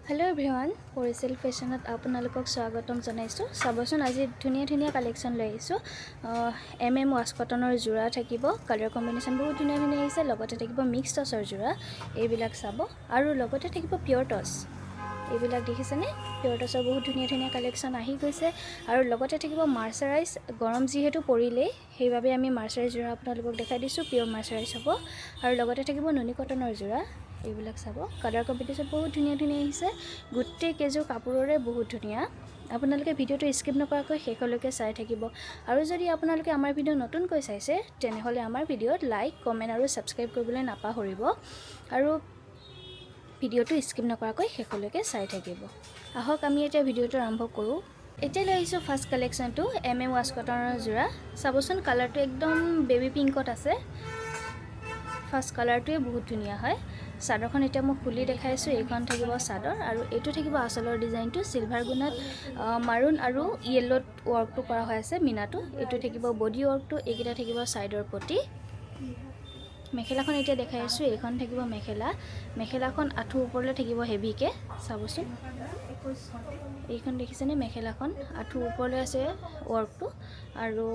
Hello' everyone, পৰিচেল ফেশ্বনত আপোনালোকক স্বাগতম জনাইছোঁ। চাবচোন, আজি ধুনীয়া ধুনীয়া কালেকশ্যন লৈ আহিছোঁ। এম এম ৱাছ কটনৰ যোৰা থাকিব। কালাৰ কম্বিনেশ্যন বহুত ধুনীয়া ধুনীয়া আহিছে। লগতে থাকিব মিক্স টচৰ যোৰা, এইবিলাক চাব। আৰু লগতে থাকিব পিয়ৰ টচ, এইবিলাক দেখিছেনে? পিয়ৰ টচৰ বহুত ধুনীয়া ধুনীয়া কালেকশ্যন আহি গৈছে। আৰু লগতে থাকিব মাৰ্চাৰাইজ। গৰম যিহেতু পৰিলেই, সেইবাবে আমি মাৰ্চাৰাইজ যোৰা আপোনালোকক দেখাই দিছোঁ। পিয়ৰ মাৰ্চাৰাইজ হ'ব। আৰু লগতে থাকিব নুনি কটনৰ যোৰা, এইবিলাক চাব। কালাৰ কম্বিনেশ্যন বহুত ধুনীয়া ধুনীয়া আহিছে। গোটেই কেইযোৰ কাপোৰৰে বহুত ধুনীয়া। আপোনালোকে ভিডিঅ'টো স্কিপ নকৰাকৈ শেষলৈকে চাই থাকিব। আৰু যদি আপোনালোকে আমাৰ ভিডিঅ' নতুনকৈ চাইছে, তেনেহ'লে আমাৰ ভিডিঅ'ত লাইক, কমেণ্ট আৰু ছাবস্ক্ৰাইব কৰিবলৈ নাপাহৰিব আৰু ভিডিঅ'টো স্কিপ নকৰাকৈ শেষলৈকে চাই থাকিব। আহক, আমি এতিয়া ভিডিঅ'টো আৰম্ভ কৰোঁ। এতিয়া লৈ আহিছোঁ ফাৰ্ষ্ট কালেকশ্যনটো, এম এম ৱাছ কটনৰ যোৰা। চাবচোন, কালাৰটো একদম বেবী পিংকত আছে। ফাৰ্ষ্ট কালাৰটোৱে বহুত ধুনীয়া হয়। চাদৰখন এতিয়া মই খুলি দেখাইছোঁ। এইখন থাকিব চাদৰ আৰু এইটো থাকিব আঁচলৰ ডিজাইনটো। চিলভাৰ গুণাত মাৰুণ আৰু য়েল্ল'ত ৱৰ্কটো কৰা হৈ আছে মীনাটো। এইটো থাকিব বডি ৱৰ্কটো, এইকেইটা থাকিব ছাইডৰ পটি। মেখেলাখন এতিয়া দেখাই আছোঁ। এইখন থাকিব মেখেলা। মেখেলাখন আঁঠুৰ ওপৰলৈ থাকিব হেভিকৈ। চাবচোন, এইখন দেখিছেনে? মেখেলাখন আঁঠুৰ ওপৰলৈ আছে ৱৰ্কটো। আৰু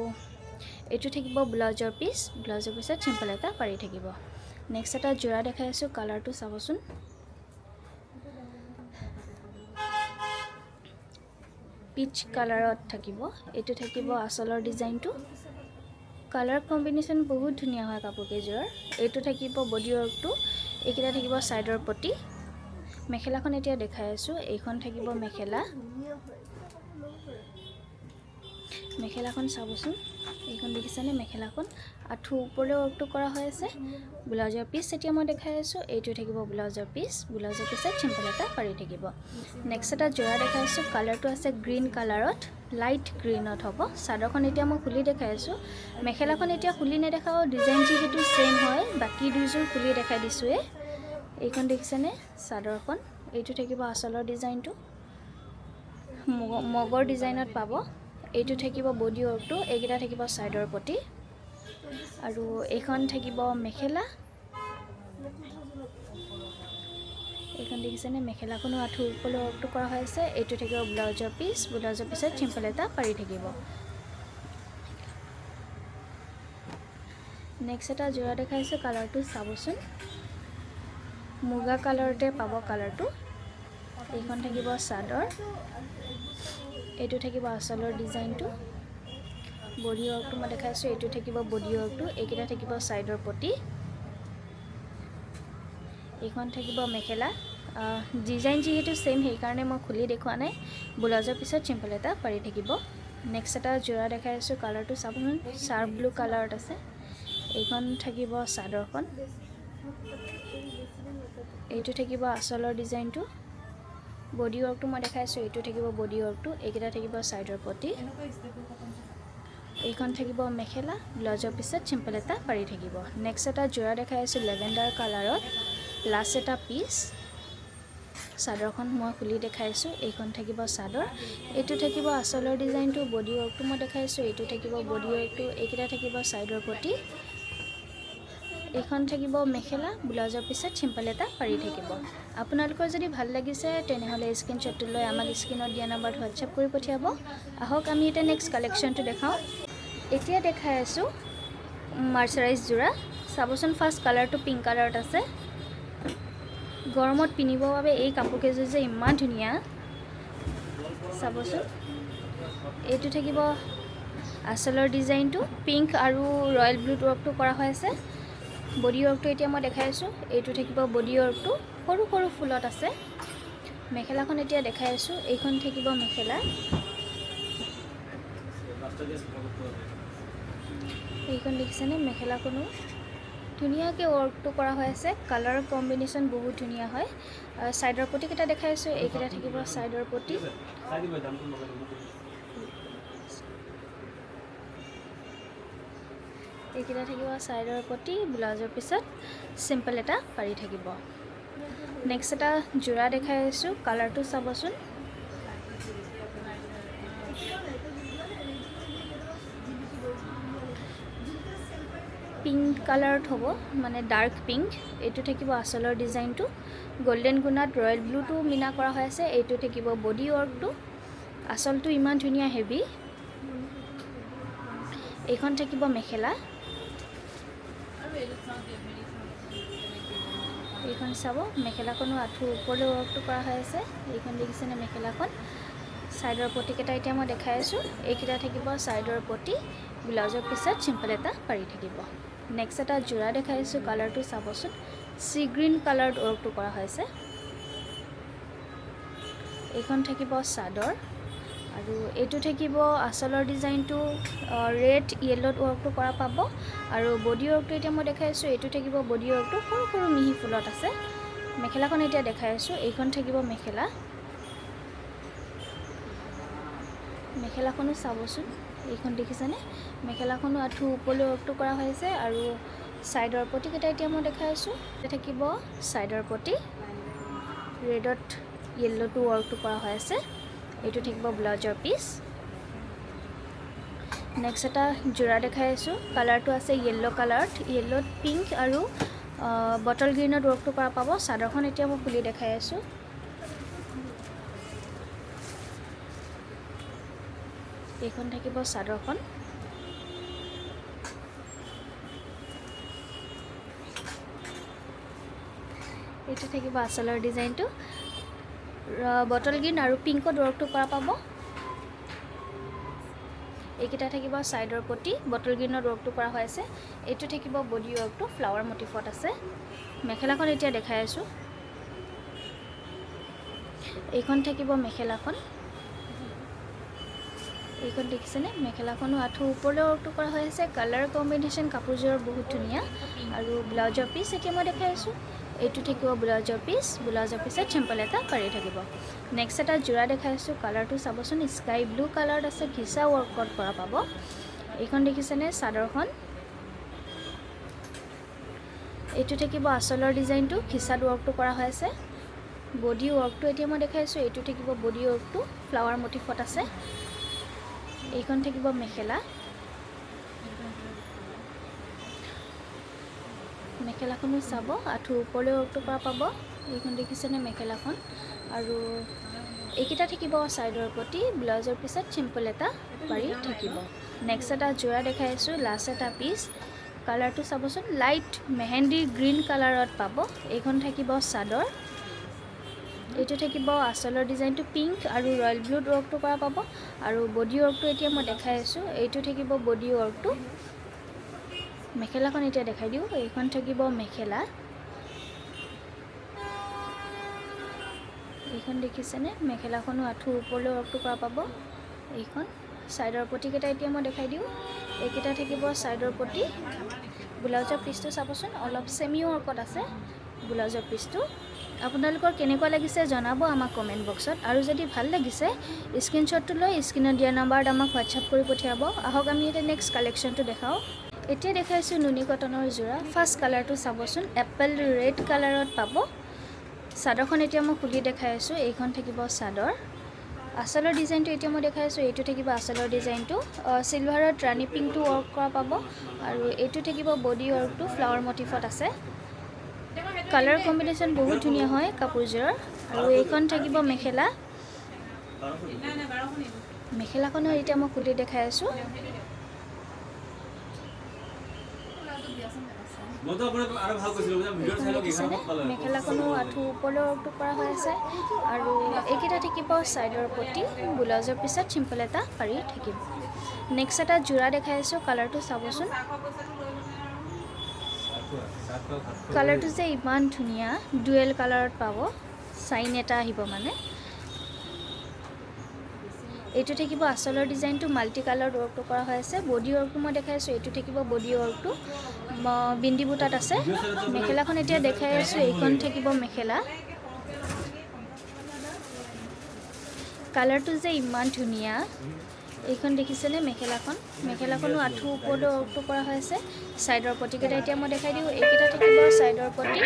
এইটো থাকিব ব্লাউজৰ পিচ। ব্লাউজৰ পিছত চিম্পল এটা পাৰি থাকিব। নেক্সট এটা যোৰা দেখাই আছোঁ। কালাৰটো চাবচোন, পিচ কালাৰত থাকিব। এইটো থাকিব আঁচলৰ ডিজাইনটো। কালাৰ কম্বিনেশ্যন বহুত ধুনীয়া হয় কাপোৰ কেইযোৰৰ। এইটো থাকিব বডি ৱৰ্কটো, এইকেইটা থাকিব ছাইডৰ পটি। মেখেলাখন এতিয়া দেখাই আছোঁ। এইখন থাকিব মেখেলা। মেখেলাখন চাবচোন, এইখন দেখিছেনে? মেখেলাখন আঁঠু ওপৰলৈ ৱৰ্কটো কৰা হৈ আছে। ব্লাউজৰ পিচ এতিয়া মই দেখাই আছোঁ। এইটো থাকিব ব্লাউজৰ পিচ। ব্লাউজৰ পিছত চিম্পল এটা পাৰি থাকিব। নেক্সট এটা যোৰা দেখাই আছোঁ। কালাৰটো আছে গ্ৰীণ কালাৰত, লাইট গ্ৰীণত হ'ব। চাদৰখন এতিয়া মই খুলি দেখাই আছোঁ। মেখেলাখন এতিয়া খুলি নেদেখাওঁ, ডিজাইন যিহেতু ছেইম হয়। বাকী দুযোৰ খুলি দেখাই দিছোঁৱে। এইখন দেখিছেনে চাদৰখন? এইটো থাকিব আঁচলৰ ডিজাইনটো, মগৰ ডিজাইনত পাব। এইটো থাকিব বডি ৱৰ্কটো, এইকেইটা থাকিব ছাইডৰ পটি। আৰু এইখন থাকিব মেখেলা। এইখন দেখিছেনে? মেখেলাখনো আঁঠুৰ ওপৰলৈ ৱৰ্কটো কৰা হৈ আছে। এইটো থাকিব ব্লাউজৰ পিচ। ব্লাউজৰ পিছত চিম্পল এটা পাৰি থাকিব। নেক্সট এটা যোৰা দেখাইছোঁ। কালাৰটো চাবচোন, মুগা কালাৰতে পাব কালাৰটো। এইখন থাকিব চাদৰ। এইটো থাকিব আঁচলৰ ডিজাইনটো। বডি ৱৰ্কটো মই দেখাইছোঁ। এইটো থাকিব বডি ৱৰ্কটো, এইকেইটা থাকিব ছাইডৰ পটি। এইখন থাকিব মেখেলা। ডিজাইন যিহেতু ছেইম, সেইকাৰণে মই খুলি দেখুওৱা নাই। ব্লাউজৰ পিছত চিম্পল এটা পাৰি থাকিব। নেক্সট এটা যোৰা দেখাই আছোঁ। কালাৰটো চাবচোন, চাৰ্ফ ব্লু কালাৰত আছে। এইখন থাকিব চাদৰখন। এইটো থাকিব আঁচলৰ ডিজাইনটো। বডি ৱৰ্কটো মই দেখাই আছোঁ। এইটো থাকিব বডি ৱৰ্কটো, এইকেইটা থাকিব ছাইডৰ পটি। এইখন থাকিব মেখেলা। ব্লাউজৰ পিছত চিম্পল এটা পাৰি থাকিব। নেক্সট এটা যোৰা দেখাই আছোঁ, লেভেণ্ডাৰ কালাৰত লাষ্ট এটা পিচ। চাদৰখন মই খুলি দেখাইছোঁ। এইখন থাকিব চাদৰ। এইটো থাকিব আঁচলৰ ডিজাইনটো। বডি ৱৰ্কটো মই দেখাইছোঁ। এইটো থাকিব বডি ৱৰ্কটো, এইকেইটা থাকিব ছাইডৰ পটি। এইখন থাকিব মেখেলা। ব্লাউজৰ পিছত চিম্পল এটা পাৰি থাকিব। আপোনালোকৰ যদি ভাল লাগিছে, তেনেহ'লে স্ক্ৰীনশ্বটটো লৈ আমাক স্ক্ৰীণত দিয়া নাম্বাৰত হোৱাটছএপ কৰি পঠিয়াব। আহক, আমি এতিয়া নেক্সট কালেকশ্যনটো দেখাওঁ। এতিয়া দেখাই আছোঁ মাৰ্চাৰাইজ যোৰা। চাবচোন, ফাৰ্ষ্ট কালাৰটো পিংক কালাৰত আছে। গৰমত পিন্ধিবৰ বাবে এই কাপোৰ কেইযোৰ যে ইমান ধুনীয়া, চাবচোন। এইটো থাকিব আঁচলৰ ডিজাইনটো। পিংক আৰু ৰয়েল ব্লুত ৱৰ্কটো কৰা হৈ আছে। বডি ৱৰ্কটো এতিয়া মই দেখাই আছোঁ। এইটো থাকিব বডি ৱৰ্কটো, সৰু সৰু ফুলত আছে। মেখেলাখন এতিয়া দেখাই আছোঁ। এইখন থাকিব মেখেলা। এইখন দেখিছেনে? মেখেলাখনো ধুনীয়াকৈ ৱৰ্কটো কৰা হৈ আছে। কালাৰ কম্বিনেশ্যন বহুত ধুনীয়া হয়। ছাইডৰ পটিকেইটা দেখাই আছোঁ। এইকেইটা থাকিব ছাইডৰ পটি। এইকেইটা থাকিব ছাইডৰ পটি। ব্লাউজৰ পিছত চিম্পল এটা পাৰি থাকিব। নেক্সট এটা যোৰা দেখাই আছোঁ। কালাৰটো চাবচোন। পিংক কালাৰত হ'ব, মানে ডাৰ্ক পিংক। এইটো থাকিব আচলৰ ডিজাইনটো। গল্ডেন গুণাত ৰয়েল ব্লুটো মিনা কৰা হৈ আছে। এইটো থাকিব বডি ৱৰ্কটো। আচলটো ইমান ধুনীয়া হেভি। এইখন থাকিব মেখেলা। এইখন চাব, মেখেলাখনো আঁঠুৰ ওপৰলৈ ৱৰ্কটো কৰা হৈ আছে। এইখন দেখিছেনে মেখেলাখন? ছাইডৰ পটিকেইটা এতিয়া মই দেখাই আছোঁ। এইকেইটা থাকিব ছাইডৰ পটি। ব্লাউজৰ পিছত চিম্পল এটা পাৰি থাকিব। নেক্সট এটা যোৰা দেখাই আছোঁ। কালাৰটো চাবচোন, চি গ্ৰীণ কালাৰত ৱৰ্কটো কৰা হৈছে। এইখন থাকিব চাদৰ আৰু এইটো থাকিব আচলৰ ডিজাইনটো। ৰেড য়েল্ল'ত ৱৰ্কটো কৰা পাব। আৰু বডি ৱৰ্কটো এতিয়া মই দেখাই আছোঁ। এইটো থাকিব বডি ৱৰ্কটো, সৰু সৰু মিহি ফুলত আছে। মেখেলাখন এতিয়া দেখাই আছোঁ। এইখন থাকিব মেখেলা। মেখেলাখনো চাবচোন। এইখন দেখিছেনে? মেখেলাখনো আঁঠু ওপৰলৈ ৱৰ্কটো কৰা হৈছে। আৰু ছাইডৰ পটিকেইটা এতিয়া মই দেখাই আছোঁ। থাকিব ছাইডৰ পটি, ৰেডত য়েল্ল'টো ৱৰ্কটো কৰা হৈ আছে। এইটো থাকিব ব্লাউজৰ পিচ। নেক্সট এটা যোৰা দেখাই আছোঁ। কালাৰটো আছে য়েল্ল' কালাৰত। য়েল্ল'ত পিংক আৰু বটল গ্ৰীণত ৱৰ্কটো কৰা পাব। চাদৰখন এতিয়া মই খুলি দেখাই আছোঁ। এইখন থাকিব চাদৰখন। এইটো থাকিব আচলৰ ডিজাইনটো। বটল গ্ৰীণ আৰু পিংকত ৱৰ্কটো কৰা পাব। এইকেইটা থাকিব ছাইডৰ পটি, বটল গ্ৰীণত ৱৰ্কটো কৰা হৈ আছে। এইটো থাকিব বডি ৱৰ্কটো, ফ্লাৱাৰ মটিফত আছে। মেখেলাখন এতিয়া দেখাই আছোঁ। এইখন থাকিব মেখেলাখন। এইখন দেখিছেনে? মেখেলাখনো আঁঠু ওপৰলৈ ৱৰ্কটো কৰা হৈ আছে। কালাৰ কম্বিনেশ্যন কাপোৰযোৰৰ বহুত ধুনীয়া। আৰু ব্লাউজৰ পিচ এতিয়া মই দেখাই আছোঁ। এইটো থাকিব ব্লাউজৰ পিচ। ব্লাউজৰ পিছত চিম্পল এটা পাৰি থাকিব। নেক্সট এটা যোৰা দেখাই আছোঁ। কালাৰটো চাবচোন, স্কাই ব্লু কালাৰত আছে, ঘিচা ৱৰ্কত কৰা পাব। এইখন দেখিছেনে চাদৰখন? এইটো থাকিব আচলৰ ডিজাইনটো, ঘিচাত ৱৰ্কটো কৰা হৈ আছে। বডি ৱৰ্কটো এতিয়া মই দেখাই আছোঁ। এইটো থাকিব বডি ৱৰ্কটো, ফ্লাৱাৰ মটিফত আছে। এইখন থাকিব মেখেলা। মেখেলাখনো চাব, আঁঠুৰ ওপৰলৈ ৱৰ্কটো কৰা পাব। এইখন দেখিছেনে মেখেলাখন? আৰু এইকেইটা থাকিব ছাইডৰ পটি। ব্লাউজৰ পিছত চিম্পল এটা পাৰি থাকিব। নেক্সট এটা যোৰা দেখাই আছোঁ, লাষ্ট এটা পিচ। কালাৰটো চাবচোন, লাইট মেহেন্দি গ্ৰীণ কালাৰত পাব। এইখন থাকিব চাদৰ। এইটো থাকিব আচলৰ ডিজাইনটো, পিংক আৰু ৰয়েল ব্লুত ৱৰ্কটো কৰা পাব। আৰু বডি ৱৰ্কটো এতিয়া মই দেখাই আছোঁ। এইটো থাকিব বডি ৱৰ্কটো। মেখেলাখন এতিয়া দেখাই দিওঁ। এইখন থাকিব মেখেলা। এইখন দেখিছেনে? মেখেলাখনো আঁঠুৰ ওপৰলৈ ৱৰ্কটো কৰা পাব। এইখন ছাইডৰ পটিকেইটা এতিয়া মই দেখাই দিওঁ। এইকেইটা থাকিব ছাইডৰ পটি। ব্লাউজৰ পিচটো চাবচোন, অলপ ছেমি ৱৰ্কত আছে ব্লাউজৰ পিচটো। আপোনালোকৰ কেনেকুৱা লাগিছে জনাব আমাক কমেণ্ট বক্সত। আৰু যদি ভাল লাগিছে, স্ক্ৰীনশ্বটটো লৈ স্ক্ৰীণত দিয়া নাম্বাৰত আমাক হোৱাটছআপ কৰি পঠিয়াব। আহক, আমি এতিয়া নেক্সট কালেকশ্যনটো দেখাওঁ। এতিয়া দেখাইছোঁ নুনি কটনৰ যোৰা। ফাৰ্ষ্ট কালাৰটো চাবচোন, এপল ৰেড কালাৰত পাব। চাদৰখন এতিয়া মই খুলি দেখাই আছোঁ। এইখন থাকিব চাদৰ। আচলৰ ডিজাইনটো এতিয়া মই দেখাই আছোঁ। এইটো থাকিব আচলৰ ডিজাইনটো, চিলভাৰত ৰাণী পিংকটো ৱৰ্ক কৰা পাব। আৰু এইটো থাকিব বডি ৱৰ্কটো, ফ্লাৱাৰ মটিফত আছে। কালাৰ কম্বিনেশ্যন বহুত ধুনীয়া হয় কাপোৰযোৰৰ। আৰু এইখন থাকিব মেখেলা। মেখেলাখনো এতিয়া মই খুলি দেখাই আছোঁ। দেখিছেনে? মেখেলাখনো আঁঠু ওপৰলৈ ৱৰ্কটো কৰা হৈ আছে। আৰু এইকেইটা থাকিব ছাইডৰ পটি। ব্লাউজৰ পিছত চিম্পল এটা পাৰি থাকিব। নেক্সট এটা যোৰা দেখাই আছোঁ। কালাৰটো চাবচোন, কালাৰটো যে ইমান ধুনীয়া, ডুৱেল কালাৰত পাব। চাইন এটা আহিব মানে। এইটো থাকিব আচলৰ ডিজাইনটো, মাল্টি কালাৰ ৱৰ্কটো কৰা হৈ আছে। বডি ৱৰ্কটো মই দেখাই আছোঁ। এইটো থাকিব বডি ৱৰ্কটো, বিন্দি বুটাত আছে। মেখেলাখন এতিয়া দেখাই আছোঁ। এইখন থাকিব মেখেলা। কালাৰটো যে ইমান ধুনীয়া। এইখন দেখিছেনে মেখেলাখন? মেখেলাখনো আঁঠু ওপৰলৈ ৱৰ্কটো কৰা হৈ আছে। ছাইডৰ পটিকেইটা এতিয়া মই দেখাই দিওঁ। এইকেইটা থাকিব ছাইডৰ পটি।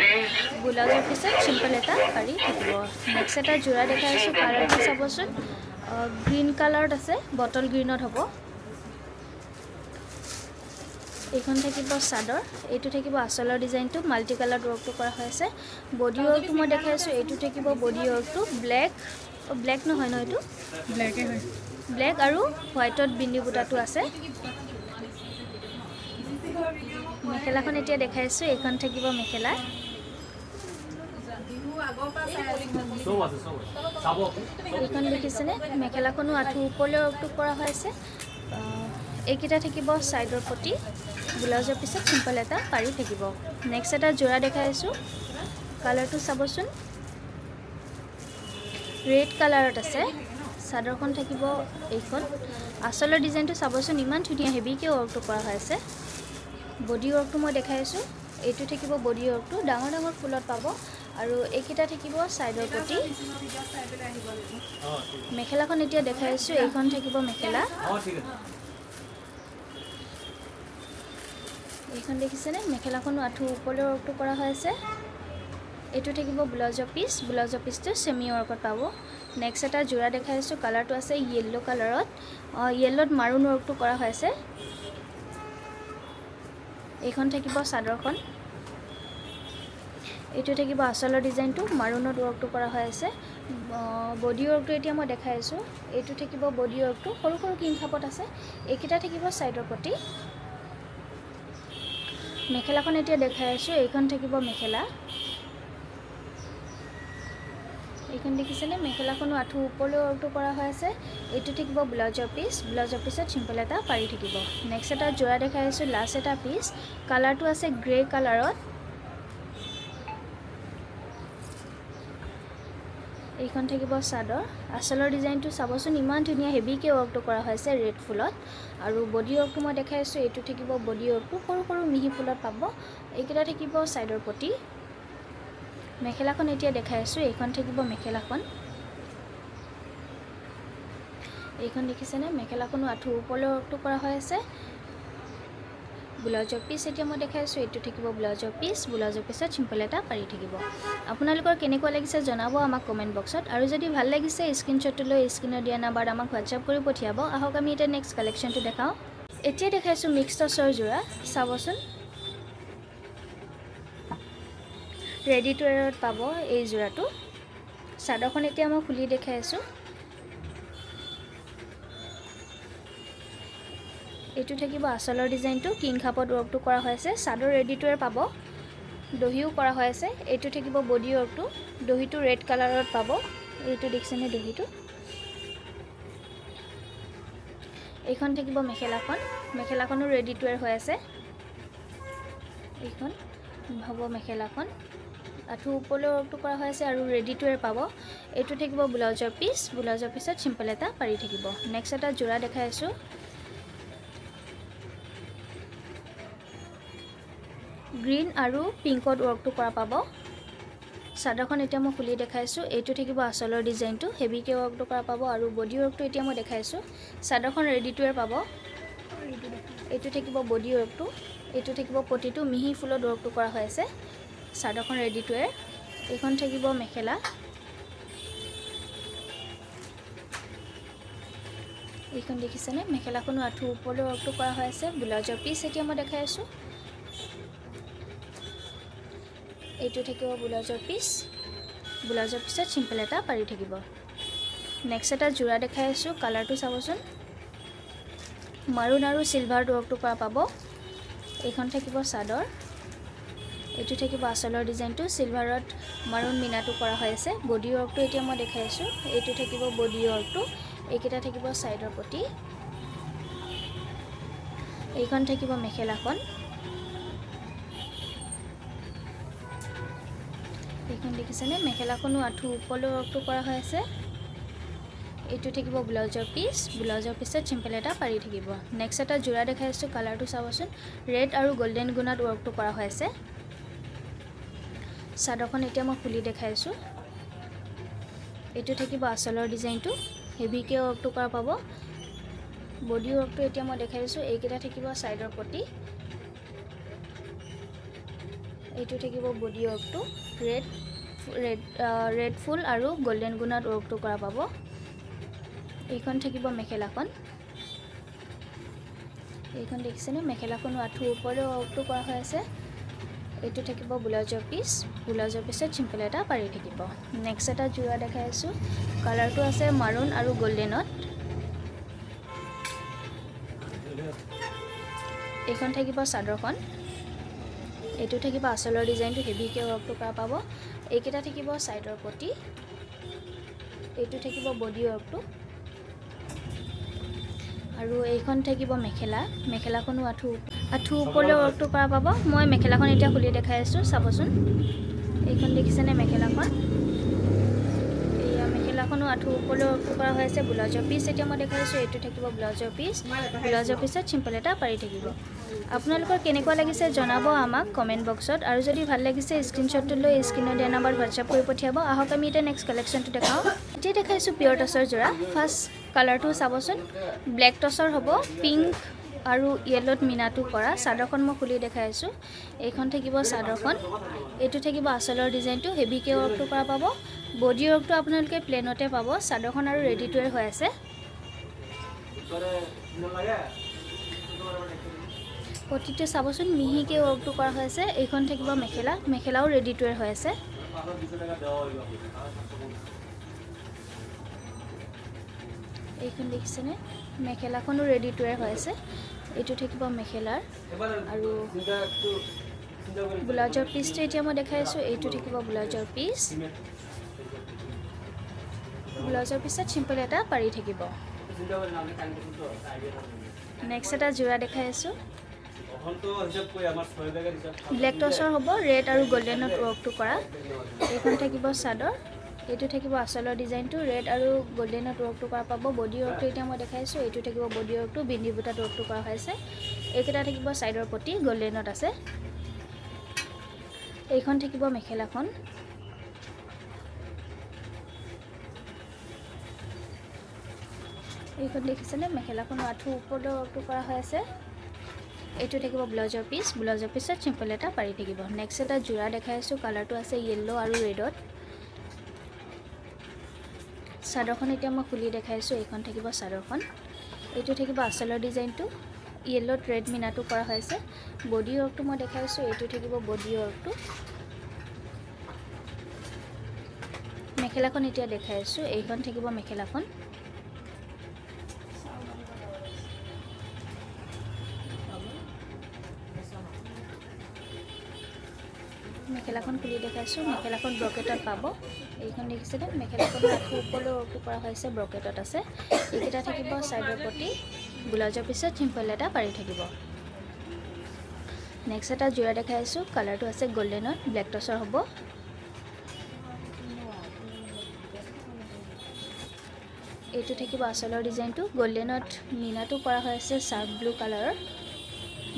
ব্লাউজৰ পিছত চিম্পল এটা পাৰি থাকিব। নেক্সট এটা যোৰা দেখাই আছোঁ। কালাৰটো চাবচোন, গ্ৰীণ কালাৰত আছে, বটল গ্ৰীণত হ'ব। এইখন থাকিব চাদৰ। এইটো থাকিব আচলৰ ডিজাইনটো, মাল্টি কালাৰ ৱৰ্কটো কৰা হৈ আছে। বডি ৱৰ্কটো মই দেখাই আছোঁ। এইটো থাকিব বডি ৱৰ্কটো, ব্লেক, ব্লেক নহয় ন এইটো? ব্লেকে হয়। ব্লেক আৰু হোৱাইটত বিন্দি বুটাটো আছে। মেখেলাখন এতিয়া দেখাইছোঁ। এইখন থাকিব মেখেলা। চব আছে, চব আছে, চাব আপুনি। এইখন দেখিছেনে? মেখেলাখনো আঁঠু ওপৰলৈ ৱৰ্কটো কৰা হৈ আছে। এইকেইটা থাকিব ছাইডৰ পটি। ব্লাউজৰ পিছত চিম্পল এটা পাৰি থাকিব। নেক্সট এটা যোৰা দেখাই আছোঁ। কালাৰটো চাবচোন, ৰেড কালাৰত আছে। চাদৰখন থাকিব এইখন। আচলৰ ডিজাইনটো চাবচোন, ইমান ধুনীয়া হেভিকৈ ৱৰ্কটো কৰা হৈ আছে। বডি ৱৰ্কটো মই দেখাই আছোঁ। এইটো থাকিব বডি ৱৰ্কটো, ডাঙৰ ডাঙৰ ফুলত পাব আৰু এইকেইটা থাকিব ছাইডৰ পটি। অঁ, ঠিক। মেখেলাখন এতিয়া দেখাই আছোঁ। এইখন থাকিব মেখেলা। অঁ, ঠিক আছে। এইখন দেখিছেনে? মেখেলাখনো আঁঠু ওপৰলৈ ৱৰ্কটো কৰা হৈ আছে। এইটো থাকিব ব্লাউজৰ পিচ। ব্লাউজৰ পিচটো ছেমি ৱৰ্কত পাব। নেক্সট এটা যোৰা দেখাই আছোঁ। কালাৰটো আছে য়েল্ল' কালাৰত। য়েল্ল'ত মাৰুণ ৱৰ্কটো কৰা হৈ আছে। এইখন থাকিব চাদৰখন। এইটো থাকিব আচলৰ ডিজাইনটো, মাৰুণত ৱৰ্কটো কৰা হৈ আছে। বডি ৱৰ্কটো এতিয়া মই দেখাই আছোঁ। এইটো থাকিব বডি ৱৰ্কটো, সৰু সৰু কিং খাপত আছে। এইকেইটা থাকিব ছাইডৰ পটি। মেখেলাখন এতিয়া দেখাই আছোঁ। এইখন থাকিব মেখেলা। এইখন দেখিছেনে? মেখেলাখনো আঁঠু ওপৰলৈ ৱৰ্কটো কৰা হৈ আছে। এইটো থাকিব ব্লাউজৰ পিচ। ব্লাউজৰ পিছত চিম্পল এটা পাৰি থাকিব। নেক্সট এটা যোৰা দেখাই আছোঁ, লাষ্ট এটা পিচ। কালাৰটো আছে গ্ৰে কালাৰত। এইখন থাকিব চাদৰ। আচলৰ ডিজাইনটো চাবচোন, ইমান ধুনীয়া হেভিকৈ ৱৰ্কটো কৰা হৈছে ৰেড ফুলত। আৰু বডি ৱৰ্কটো মই দেখাই আছোঁ। এইটো থাকিব বডি ৱৰ্কটো, সৰু সৰু মিহি ফুলত পাব। এইকেইটা থাকিব ছাইডৰ পটি। মেখেলাখন এতিয়া দেখাই আছোঁ। এইখন থাকিব মেখেলাখন। এইখন দেখিছেনে? মেখেলাখনো আঁঠু ওপৰলৈ ৱৰ্কটো কৰা হৈ আছে। ব্লাউজৰ পিচ এতিয়া মই দেখাই আছোঁ। এইটো থাকিব ব্লাউজৰ পিচ। ব্লাউজৰ পিছত চিম্পল এটা পাৰি থাকিব। আপোনালোকৰ কেনেকুৱা লাগিছে জনাব আমাক কমেণ্ট বক্সত আৰু যদি ভাল লাগিছে, স্ক্ৰীনশ্বটটো লৈ স্ক্ৰীণত দিয়া নাম্বাৰত আমাক হোৱাটছআপ কৰি পঠিয়াব। আহক, আমি এতিয়া নেক্সট কালেকশ্যনটো দেখাওঁ। এতিয়া দেখাইছোঁ মিক্স টচৰ যোৰা। চাবচোন, ৰেডি টু ৱেৰত পাব এই যোৰাটো। চাদৰখন এতিয়া মই খুলি দেখাই আছোঁ। এইটো থাকিব আচলৰ ডিজাইনটো, কিং খাপত ৱৰ্কটো কৰা হৈ আছে। চাদৰ ৰেডি টু ৱেৰ পাব, দহিও কৰা হৈ আছে। এইটো থাকিব বডি ৱৰ্কটো, দহিটো ৰেড কালাৰত পাব। এইটো দেখিছেনে দহিটো? এইখন থাকিব মেখেলাখন। মেখেলাখনো ৰেডি টু ৱেৰ হৈ আছে। এইখন হ'ব মেখেলাখন, আঁঠু ওপৰলৈ ৱৰ্কটো কৰা হৈ আছে আৰু ৰেডি টু ৱেৰ পাব। এইটো থাকিব ব্লাউজৰ পিচ। ব্লাউজৰ পিছত চিম্পল এটা পাৰি থাকিব। নেক্সট এটা যোৰা দেখাই আছোঁ। গ্ৰীণ আৰু পিংকত ৱৰ্কটো কৰা পাব। চাদৰখন এতিয়া মই খুলি দেখাইছোঁ। এইটো থাকিব আচলৰ ডিজাইনটো, হেভিকৈ ৱৰ্কটো কৰা পাব আৰু বডি ৱৰ্কটো এতিয়া মই দেখাইছোঁ। চাদৰখন ৰেডি টু ৱেৰ পাব। এইটো থাকিব বডি ৱৰ্কটো। এইটো থাকিব প্ৰতিটো মিহি ফুলত ৱৰ্কটো কৰা হৈ আছে। চাদৰখন ৰেডি টু ৱেৰ। এইখন থাকিব মেখেলা। এইখন দেখিছেনে? মেখেলাখনো আঁঠু ওপৰলৈ ৱৰ্কটো কৰা হৈ আছে। ব্লাউজৰ পিচ এতিয়া মই দেখাই আছোঁ। এইটো থাকিব ব্লাউজৰ পিচ। ব্লাউজৰ পিছত চিম্পল এটা পাৰি থাকিব। নেক্সট এটা যোৰা দেখাই আছোঁ। কালাৰটো চাবচোন, মাৰুণ আৰু চিলভাৰ ৱৰ্কটো কৰা পাব। এইখন থাকিব চাদৰ। এইটো থাকিব আচলৰ ডিজাইনটো, চিলভাৰত মাৰুণ মিনাটো কৰা হৈ আছে। বডি ৱৰ্কটো এতিয়া মই দেখাই আছোঁ। এইটো থাকিব বডি ৱৰ্কটো। এইকেইটা থাকিব ছাইডৰ পটি। এইখন থাকিব মেখেলাখন। এইখন দেখিছেনে? মেখেলাখনো আঁঠু ওপৰলৈ ৱৰ্কটো কৰা হৈ আছে। এইটো থাকিব ব্লাউজৰ পিচ। ব্লাউজৰ পিছত চিম্পল এটা পাৰি থাকিব। নেক্সট এটা যোৰা দেখাই আছোঁ। কালাৰটো চাবচোন, ৰেড আৰু গল্ডেন গুণাত ৱৰ্কটো কৰা হৈ আছে। চাদৰখন এতিয়া মই খুলি দেখাই আছোঁ। এইটো থাকিব আচলৰ ডিজাইনটো, হেভিকৈ ৱৰ্কটো কৰা পাব। বডি ৱৰ্কটো এতিয়া মই দেখাই আছোঁ। এইকেইটা থাকিব ছাইডৰ পটি। এইটো থাকিব বডি ৱৰ্কটো, ৰেড ৰেড ৰেড ফুল আৰু গল্ডেন গুণাত ৱৰ্কটো কৰা পাব। এইখন থাকিব মেখেলাখন। এইখন দেখিছেনে? মেখেলাখনো আঁঠু ওপৰলৈ ৱৰ্কটো কৰা হৈ আছে। এইটো থাকিব ব্লাউজৰ পিচ। ব্লাউজৰ পিছত চিম্পল এটা পাৰি থাকিব। নেক্সট এটা যোৰা দেখাই আছোঁ। কালাৰটো আছে মাৰুণ আৰু গল্ডেনত। এইখন থাকিব চাদৰখন। এইটো থাকিব আঁচলৰ ডিজাইনটো, হেভিকৈ ৱৰ্কটো কৰা পাব। এইকেইটা থাকিব ছাইডৰ পটি। এইটো থাকিব বডি ৱৰ্কটো আৰু এইখন থাকিব মেখেলা। মেখেলাখনো আঁঠু ওপৰলৈ ৱৰ্কটো কৰা পাব। মই মেখেলাখন এতিয়া খুলি দেখাই আছোঁ, চাবচোন। এইখন দেখিছেনে মেখেলাখন? এয়া মেখেলাখনো আঁঠু ওপৰলৈ ৱৰ্কটো কৰা হৈ আছে। ব্লাউজৰ পিচ এতিয়া মই দেখাই আছোঁ। এইটো থাকিব ব্লাউজৰ পিচ। ব্লাউজৰ পিছত চিম্পল এটা পাৰি থাকিব। আপোনালোকৰ কেনেকুৱা লাগিছে জনাব আমাক কমেণ্ট বক্সত আৰু যদি ভাল লাগিছে, স্ক্ৰীনশ্বটটো লৈ স্ক্ৰীণত দিয়া নাম্বাৰত হোৱাটছআপ কৰি পঠিয়াব। আহক, আমি এতিয়া নেক্সট কালেকশ্যনটো দেখাওঁ। এতিয়া দেখাইছোঁ পিয়ৰ টচৰ যোৰা। ফাৰ্ষ্ট কালাৰটো চাবচোন, ব্লেক টচৰ হ'ব, পিংক আৰু য়েল্ল'ত মিনাটো কৰা। চাদৰখন মই খুলি দেখাই আছোঁ। এইখন থাকিব চাদৰখন। এইটো থাকিব আঁচলৰ ডিজাইনটো, হেভিকৈ ৱৰ্কটো কৰা পাব। বডি ৱৰ্কটো আপোনালোকে প্লেনতে পাব। চাদৰখন আৰু ৰেডি টু ৱেৰ হৈ আছে। লাগে। পটিটো চাবচোন, মিহিকৈ ৱৰ্কটো কৰা হৈ আছে। এইখন থাকিব মেখেলা। মেখেলাও ৰেডি টু ৱেৰ হৈ আছে। 520 টাকা দেওয়া হইব। 750। এইখন দেখিছেনে? মেখেলাখনো ৰেডি টু ৱেৰ হৈ আছে। এইটো থাকিব মেখেলাৰ এবাৰ আৰু চিন্তা একটু চিন্তা কৰি ব্লাউজৰ পিচটো এতিয়া মই দেখাই আছোঁ। এইটো থাকিব ব্লাউজৰ পিচ। ব্লাউজৰ পিছত চিম্পল এটা পাৰি থাকিব। চিন্তা কৰি না, আমি টাইম তো আইডিয়া থাকবে। নেক্সট এটা যোৰা দেখাই আছোঁ। তখন তো হিসাব কৰি আমাৰ 6 ব্যাগেৰ হিসাব। ব্লেক টচৰ হ'ব, ৰেড আৰু গল্ডেনত ৱৰ্কটো কৰা। এইখন থাকিব চাদৰ। এইটো থাকিব আঁচলৰ ডিজাইনটো, ৰেড আৰু গল্ডেনত ৱৰ্কটো কৰা পাব। বডি ৱৰ্কটো এতিয়া মই দেখাইছোঁ। এইটো থাকিব বডি ৱৰ্কটো, বিন্ধি বুটাত ৱৰ্কটো কৰা হৈছে। এইকেইটা থাকিব ছাইডৰ পটি, গল্ডেনত আছে। এইখন থাকিব মেখেলাখন। এইখন দেখিছেনে? মেখেলাখন আঁঠু ওপৰলৈ ৱৰ্কটো কৰা হৈ আছে। এইটো থাকিব ব্লাউজৰ পিচ। ব্লাউজৰ পিছত চিম্পল এটা পাৰি থাকিব। নেক্সট এটা যোৰা দেখাই আছোঁ। কালাৰটো আছে য়েল্ল' আৰু ৰেডত। চাদৰখন এতিয়া মই খুলি দেখাইছোঁ। এইখন থাকিব চাদৰখন। এইটো থাকিব আঁচলৰ ডিজাইনটো, য়েল্ল'ত ৰেড মিনাটো কৰা হৈছে। বডি ৱৰ্কটো মই দেখাইছোঁ। এইটো থাকিব বডি ৱৰ্কটো। মেখেলাখন এতিয়া দেখাই আছোঁ। এইখন থাকিব মেখেলাখন। মেখেলাখন খুলি দেখাইছোঁ। মেখেলাখন ব্ৰকেটত পাব। এইখন দেখিছেনে? মেখেলাখন আঁঠু ওপৰলৈ ৱৰ্কটো কৰা হৈছে, ব্ৰকেটত আছে। এইকেইটা থাকিব ছাইডৰ পটি। ব্লাউজৰ পিছত চিম্পল এটা পাৰি থাকিব। নেক্সট এটা যোৰা দেখাই আছোঁ। কালাৰটো আছে গল্ডেনত, ব্লেক টচৰ হ'ব। এইটো থাকিব আঁচলৰ ডিজাইনটো, গল্ডেনত মিনাটো কৰা হৈ আছে, চাৰ্ফ ব্লু কালাৰৰ।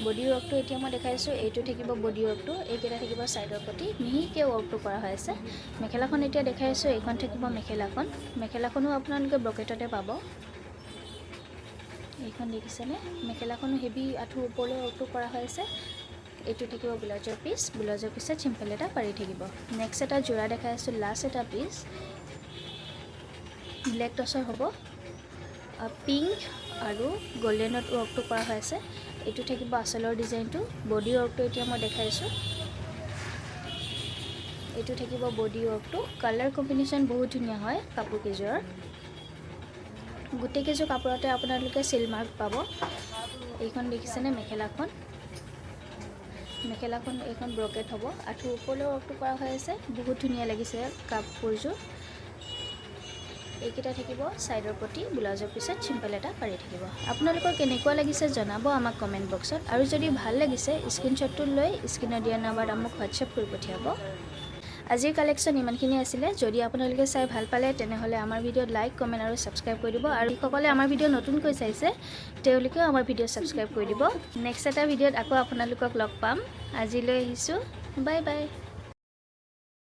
বডি ৱৰ্কটো এতিয়া মই দেখাইছোঁ। এইটো থাকিব বডি ৱৰ্কটো। এইকেইটা থাকিব ছাইডৰ পটি, মিহিকৈ ৱৰ্কটো কৰা হৈ আছে। মেখেলাখন এতিয়া দেখাই আছোঁ। এইখন থাকিব মেখেলাখন। মেখেলাখনো আপোনালোকে ব্ৰকেটতে পাব। এইখন দেখিছেনে? মেখেলাখনো হেভি আঁঠু ওপৰলৈ ৱৰ্কটো কৰা হৈ আছে। এইটো থাকিব ব্লাউজৰ পিচ। ব্লাউজৰ পিছত চিম্পল এটা পাৰি থাকিব। নেক্সট এটা যোৰা দেখাই আছোঁ। লাষ্ট এটা পিচ ব্লেক টচৰ হ'ব, পিংক আৰু গল্ডেনত ৱৰ্কটো কৰা হৈ আছে। এইটো থাকিব আঁচলৰ ডিজাইনটো। বডি ৱৰ্কটো এতিয়া মই দেখাইছোঁ। এইটো থাকিব বডি ৱৰ্কটো। কালাৰ কম্বিনেশ্যন বহুত ধুনীয়া হয় কাপোৰকেইযোৰৰ। গোটেইকেইযোৰ কাপোৰতে আপোনালোকে চিল মাৰ্ক পাব। এইখন দেখিছেনে মেখেলাখন? মেখেলাখন এইখন ব্ৰকেট হ'ব, আঁঠু ওপৰলৈ ৱৰ্কটো কৰা হৈ আছে। বহুত ধুনীয়া লাগিছে কাপোৰযোৰ। এইকেইটা থাকিব ছাইডৰ পটি। ব্লাউজৰ পিছত চিম্পল এটা পাৰি থাকিব। আপোনালোকৰ কেনেকুৱা লাগিছে জনাব আমাক কমেণ্ট বক্সত আৰু যদি ভাল লাগিছে, স্ক্ৰীনশ্বটটো লৈ স্ক্ৰীণত দিয়া নাম্বাৰত আমাক হোৱাটছএপ কৰি পঠিয়াব। আজিৰ কালেকশ্যন ইমানখিনি আছিলে। যদি আপোনালোকে চাই ভাল পালে, তেনেহ'লে আমাৰ ভিডিঅ'ত লাইক, কমেণ্ট আৰু ছাবস্ক্ৰাইব কৰি দিব আৰু যিসকলে আমাৰ ভিডিঅ' নতুনকৈ চাইছে, তেওঁলোকেও আমাৰ ভিডিঅ' ছাবস্ক্ৰাইব কৰি দিব। নেক্সট এটা ভিডিঅ'ত আকৌ আপোনালোকক লগ পাম। আজিলৈ আহিছোঁ, বাই বাই।